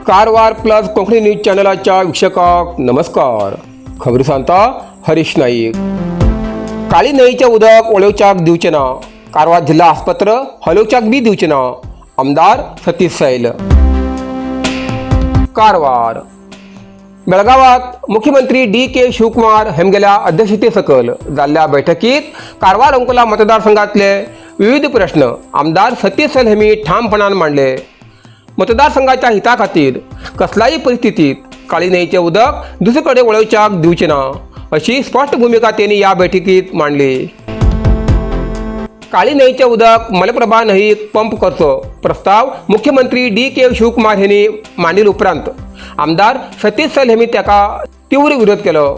Karwar plus Konkani news चॅनलाच्या वीक्षकांक नमस्कार. खबरी सांगता हरीश नाईक. काळी न्हंयचें उदक वळोवच्याक दिवचें ना. कारवार जिल्हा आस्पत्र हलोवच्याक बी दिवचें ना. आमदार सतीश सैल. कारवार बेळगावात मुख्यमंत्री डी के शिवकुमार हेमगेल्या अध्यक्षते सकयल जाल्ल्या बैठकीत कारवार अंकोला मतदारसंघातले विविध प्रश्न आमदार सतीश सैल हेमी ठामपणान मांडले. मतदारसंघाच्या हिता खातीर कसल्याय परिस्थितीत काळी न्हंयचें उदक दुसरे कडेन वळोवच्याक दिवचें ना, अशी स्पश्ट भुमिका तेणी ह्या बैठकीत मांडली. काळी न्हंयचें उदक मलप्रभा न्हंयेक पंप करचो प्रस्ताव मुख्यमंत्री डी के शिवकुमार यांनी मांडिल उपरांत आमदार सतीश सैल यांनी ताका तीव्र विरोध केलो.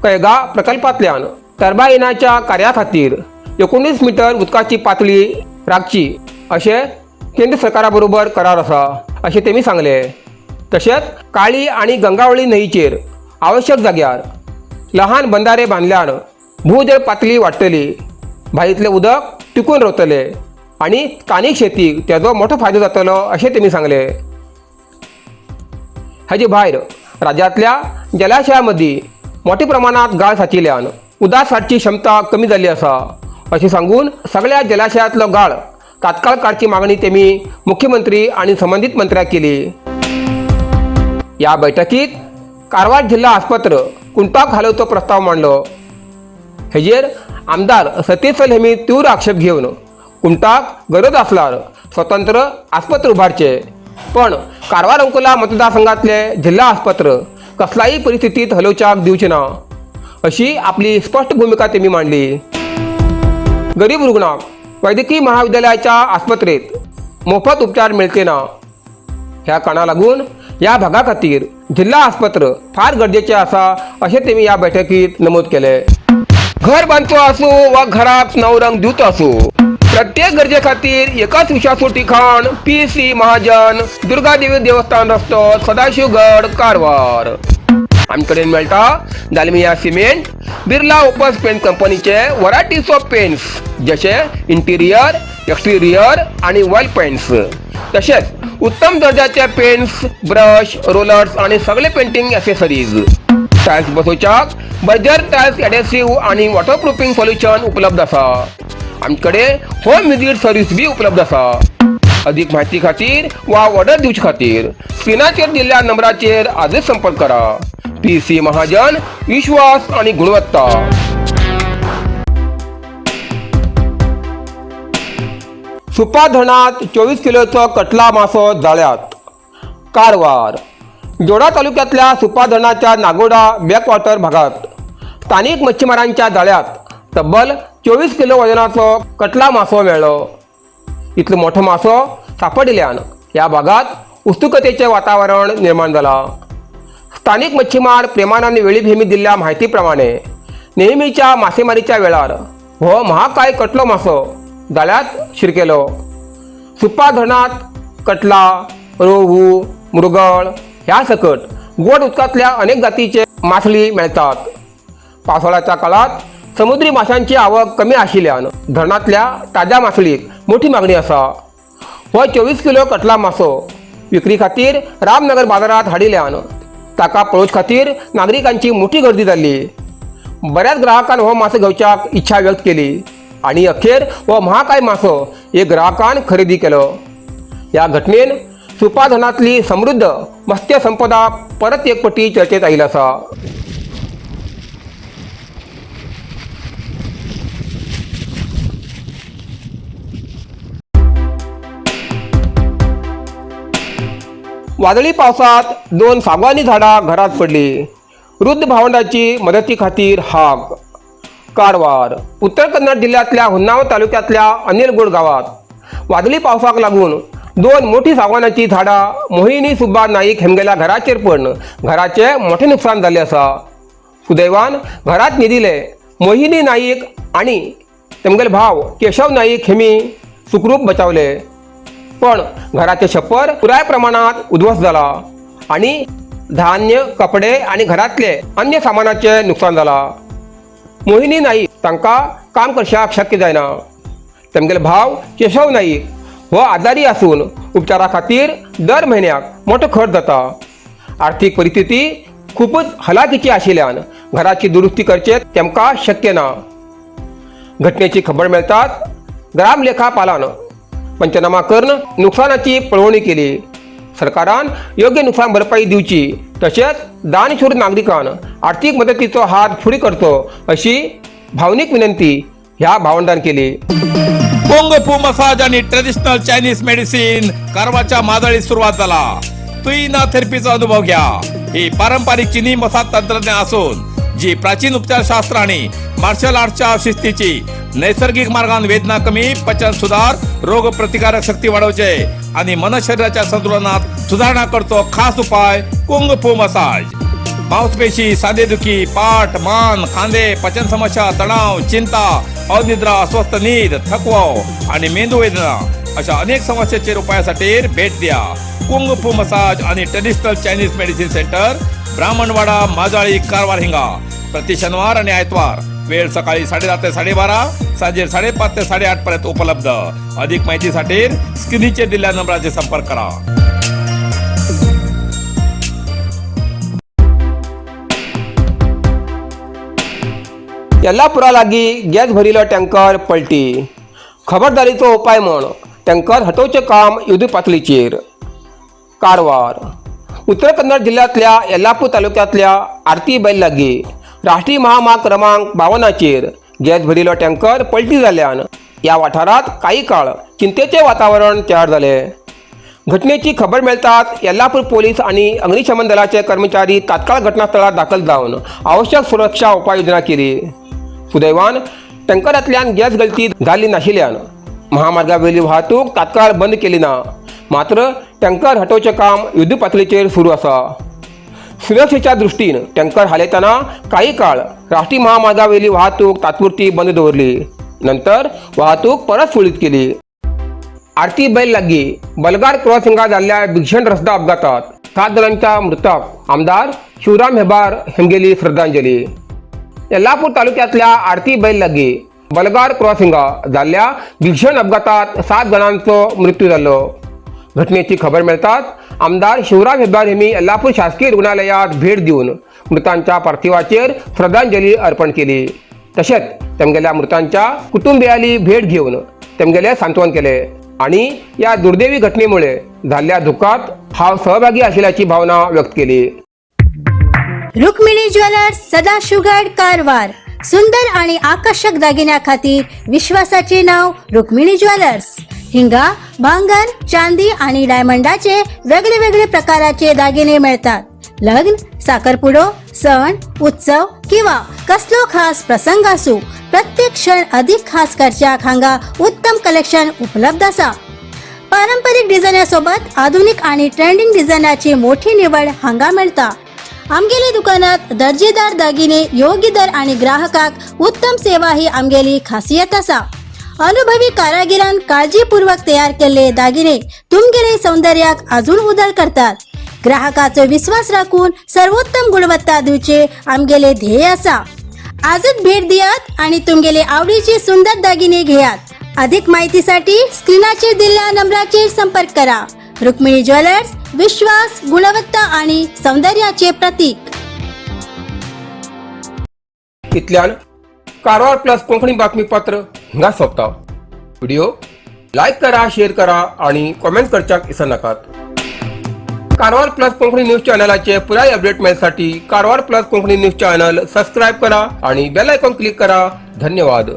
कैगा प्रकल्पांतल्यान टर्बायनाच्या कार्या खातीर 19 मिटर उदकाची पातळी राखची अशें केंद्र सरकारा बरोबर करार आसा, अशें तेमी सांगले. तशेंच काळी आनी गंगावळी न्हंयचेर आवश्यक जाग्यार लहान बंधारे बांदल्यान भूजल पातळी वाडटली, भाईतलें उदक टिकून रावतले आनी स्थानीक शेतीक तेजो मोठो फायदो जातलो, अशें तेमी सांगले. हाजे भायर राज्यांतल्या जलाशया मदीं मोठ्या प्रमाणात गाळ साचिल्ल्यान उदक साठची क्षमता कमी जाल्ली आसा, अशें सांगून सगळ्या जलाशयांतलो गाळ तात्काळ काडची मागणी तेमी मुख्यमंत्री आनी संबंदीत मंत्र्याक केली. या बैठकीत कारवार जिल्हा आस्पत्र कुंटाक हालोवचो प्रस्ताव मांडलो. हेजेर आमदार सतीश सैल हेमी तीव्र आक्षेप घेवन कुमटाक गरज आसल्यार स्वतंत्र आस्पत्र उबारचे, पण कारवार अंकोला मतदारसंघातले जिल्हा आस्पत्र कसल्याही परिस्थितीत हलोवच्याक दिवचे ना, अशी आपली स्पश्ट भूमिका तेमी मांडली. गरीब रुग्णाक वैद्यकीय महाविद्यालयाच्या आस्पत्रेत मोफत उपचार मेळचे ना, ह्या कारणा लागून ह्या भागा खातीर जिल्हा आस्पत्र फार गरजेचे आसा, अशें तेमी ह्या बैठकीत नमूद केले. घर बांदचो आसूं वा घराक नवो रंग दिवचो आसूं, प्रत्येक गरजे खातीर एकच विश्वासू ठिकाण, पी सी महाजन, दुर्गादेवी देवस्थान रस्तो, सदाशिवगड, कारवार. आमचे कडेन मेळटा Dalmia cement, Birla Opus paint कंपनीचे व्हरायटीज ऑफ पेंट्स, जशे इंटिरियर, एक्सटिरियर आणि वॉल पेंट्स. तसेच उत्तम दर्जाचे पेंट्स, ब्रश, रोलर्स आणि सगळे पेंटिंग ॲसेसरीज. टायल्स बसोवच्याक बर्जर टायल्स एडेसिव्ह आणि वॉटरप्रुफिंग सोल्युशन उपलब्ध आसा. आमचे होम विजीट सर्वीस बी उपलब्ध आसा. अधिक माहिती खातीर वा ऑर्डर दिवचे खातीर स्क्रिनाचेर दिल्ल्या नंबराचेर आजच संपर्क करा. पी सी महाजन, विश्वास आणि गुणवत्ता. सुपा धरणात 24 किलोचो कटला मासो जाळ्यात. कारवार जोडा तालुक्यातल्या सुपा धरणाच्या नागोडा बॅकवॉटर भागात स्थानिक मच्छीमारांच्या जाळ्यात तब्बल 24 किलो वजनाचो कटला मासो मेळ्ळो. इतलो मोठो मासो सापडिल्ल्यान ह्या भागात उत्सुकतेचें वातावरण निर्माण जालां. स्थानिक मच्छीमार प्रेमानंद वेळीप हेमी दिल्ल्या माहिती प्रमाणे नेहमीच्या मासेमारीच्या वेळार हो महाकाय कटलो मासो जाळ्यात शिरकेलो. सुप्पा धरणात कटला, रोहू, मृगळ ह्या सकट गोड उदकांतल्या अनेक जातीचे मासळी मेळटात. पावसाळ्याच्या काळात समुद्री माशांची आवक कमी आशिल्ल्यान धरणांतल्या ताज्या मासळीक मोठी मागणी आसा. हो 24 किलो कटला मासो विक्री खातीर रामनगर बाजारात हाडिल्ल्यान ताका पळोवचे खातीर नागरिकांची मोठी गर्दी जाल्ली. बऱ्याच ग्राहकान हो मासो घेवच्याक इच्छा व्यक्त केली आणि अखेर हो महाकाय मासो एक ग्राहकान खरेदी केलो. ह्या घटनेन सुपा धरणांतली समृद्ध मत्स्य संपदा परत एक पटी चर्चेत आयिल्ली आसा. वादळी पावसात दोन सागवानी झाडां घरात पडली. वृद्ध भावंडाची मदती खातीर हाक. कारवार उत्तर कन्नड जिल्ह्यातल्या होन्नावर तालुक्यातल्या अनिलगोड गावात वादळी पावसाक लागून दोन मोठी सागवानाची झाडां मोहिनी सुब्बा नाईक हेमगेल्या घराचेर पडून घराचे मोठे नुकसान जाल्लें आसा. सुदैवान घरात न्हिदिले मोहिनी नाईक आणि तेमगेले भाव केशव नाईक हेमी सुखरूप बचावले, पण घराचे छप्पर पुराय प्रमाणात उद्ध्वस्त जाला आणि धान्य, कपडे आणि घरातले अन्य सामानाचे नुकसान जाला. मोहिनी नाईक तांकां काम करशाक शक्य जायना. तेमगेले भाव केशव नाईक हो आजारी आसून उपचारा खातीर दर म्हयन्याक मोठो खर्च जाता. आर्थीक परिस्थिती खुबूच हलाखीची आशिल्ल्यान घराची दुरुस्ती करचें तेमकां शक्य ना. घटनेची खबर मेळटाच ग्राम लेखापालान पंचनामा करून नुकसानाची पळोवणी केली. सरकारान योग्य नुकसान भरपाई दिवची तशेंच दानशूर नागरिकान आर्थीक मदतीचो हात फुडें करचो अशी भावनीक विनंती ह्या भावंडान केली. कुंग फू मसाज आणि ट्रेडिशनल चायनीज मेडिसिन कारवारच्या मादळीत सुरुवात झाला. तुईना थेरपीचा अनुभव घ्या. ही पारंपरिक चिनी मसाज तंत्रज्ञान असून जी प्राचीन उपचारशास्त्र आणि मार्शल आर्टच्या शिस्तीची नैसर्गिक मार्गान वेदना कमी, पचन सुधार, रोग प्रतिकारक शक्ती वाढवचे आणि मन शरीराच्या संतुलनात सुधारणा करतो खास उपाय कुंग फू मसाज. मांसपेशी, सांधेदुखी, पाठ, मान, खांदे, पचन समस्या, तणाव, चिंता, अनिद्रा, अस्वस्थ नीद, थकवा आणि मेंदू वेदना अशा अनेक समस्येचेर उपायासाठी भेट द्या कुंग फू मसाज आणि traditional Chinese medicine centre, Brahmanwada, Majali, Karwar हिंगा. प्रति शनिवार आणि आयतवार, वेळ सकाळी 10:30 ते 12:30, सांजे 5:30 ते 8:30 पर्यंत उपलब्ध. अधिक माहितीसाठी स्क्रीनचे दिलेल्या नंबराचे संपर्क करा. येल्लापुरा लागीं गॅस भरिल्लो टँकर पलटी. खबरदारीचो उपाय म्हूण टँकर हटोवचें काम युद्ध पातळीचेर. कारवार, उत्तर कन्नड जिल्ल्यांतल्या येल्लापूर तालुक्यांतल्या आरती बैल लागीं राष्ट्रीय महामार्ग क्रमांक 52चेर गॅस भरिल्लो टँकर पलटी जाल्ल्यान ह्या वाठारांत कांय काळ चिंतेचें वातावरण तयार जालें. घटनेची खबर मेळटाच येल्लापूर पोलीस आनी अग्निशमन दलाचे कर्मचारी तात्काळ घटनास्थळार दाखल जावन आवश्यक सुरक्षा उपाययोजना केली. सुदैवान टँकरांतल्यान गॅस गळती जाल्ली नाशिल्ल्यान महामार्गावेली वाहतूक तात्काळ बंद केली ना. मात्र टँकर हटोवचें काम युद्ध पातळीचेर सुरू आसा. सुरक्षेच्या दृष्टीन टँकर हालयतना काही काळ राष्ट्रीय महामार्गावेली वाहतूक तात्पुरती बंद दवरली. नंतर वाहतूक परत सुरळीत केली. आरती बैल लागी बलगार क्रॉसिंगार जाल्ल्या भीषण रस्ता अपघातात 7 जाणांच्या मृताक आमदार शिवराम हेबार हेमगेली श्रद्धांजली. येल्लापूर तालुक्यातल्या आरती बैल लागी बलगार क्रॉसिंगा जाल्ल्या भीषण अपघातात 7 जाणांचो मृत्यू जाल्लो. घटनेची खबर मेळटाच आमदार शिवराम हेब्बार यांनी येल्लापूर शासकीय रुग्णालयात भेट दिवन मृतांच्या पार्थिवाचेर श्रद्धांजली अर्पण केली. तशेंच तेमगेल्या मृतांच्या कुटुंबियांली भेट घेवन तेमगेले सांत्वन केले आणि या दुर्दैवी घटनेमुळे झालेल्या दुःखात हांव सहभागी आशिल्ल्याची भावना व्यक्त केली. रुक्मिणी ज्वेलर्स, सदाशिवगड, कारवार. सुंदर आणि आकर्षक दागिन्याखातीर विश्वासाचे नाव रुक्मिणी ज्वेलर्स. हिंगा भांगर, चांदी आणि डायमंडाचे वेगळे वेगळे प्रकाराचे दागिने मिळतात. लग्न, साखरपुडो, सण उत्सव किंवा कसलो खास प्रसंग असू, प्रत्येक क्षण अधिक खास करच्याक हांगा उत्तम कलेक्शन उपलब्ध आसा. पारंपरिक डिझायनासोबत आधुनिक आणि ट्रेंडिंग डिझायनाची मोठी निवड हांगा मेळटा. आमगेले दुकानात दर्जेदार दागिने, योग्य दर आणि ग्राहकाक उत्तम सेवा ही आमगेली खासियत आसा. अनुभवी कारागिरान काळजीपूर्वक तयार केल्ले दागिने तुमगेले सौंदर्याक अजून उदळ करतात. ग्राहकाचो विश्वास राखून सर्वोत्तम गुणवत्ता दिवचे आमगेले ध्येय आसा. आजच भेट दियात आणि तुमगेले आवडीचे सुंदर दागिने घेयात. अधिक माहितीसाठी स्क्रीनाचेर दिल्ल्या नंबराचेर संपर्क करा. रुक्मिणी ज्वेलर्स, विश्वास, गुणवत्ता आणि सौंदर्याचे प्रतीक. इतल्यान कारवार प्लस कोंकणी बातमीपत्र हिंगा सोंपता. व्हिडिओ लायक करा, शेअर करा आणि कॉमेंट करच्याक विसरनाकात. कारवार प्लस कोंकणी न्यूज चॅनलाचे पुराय update मेळसाठी Karwar plus Konkani news channel subscribe करा आणि बेल आयकॉन क्लिक करा. धन्यवाद.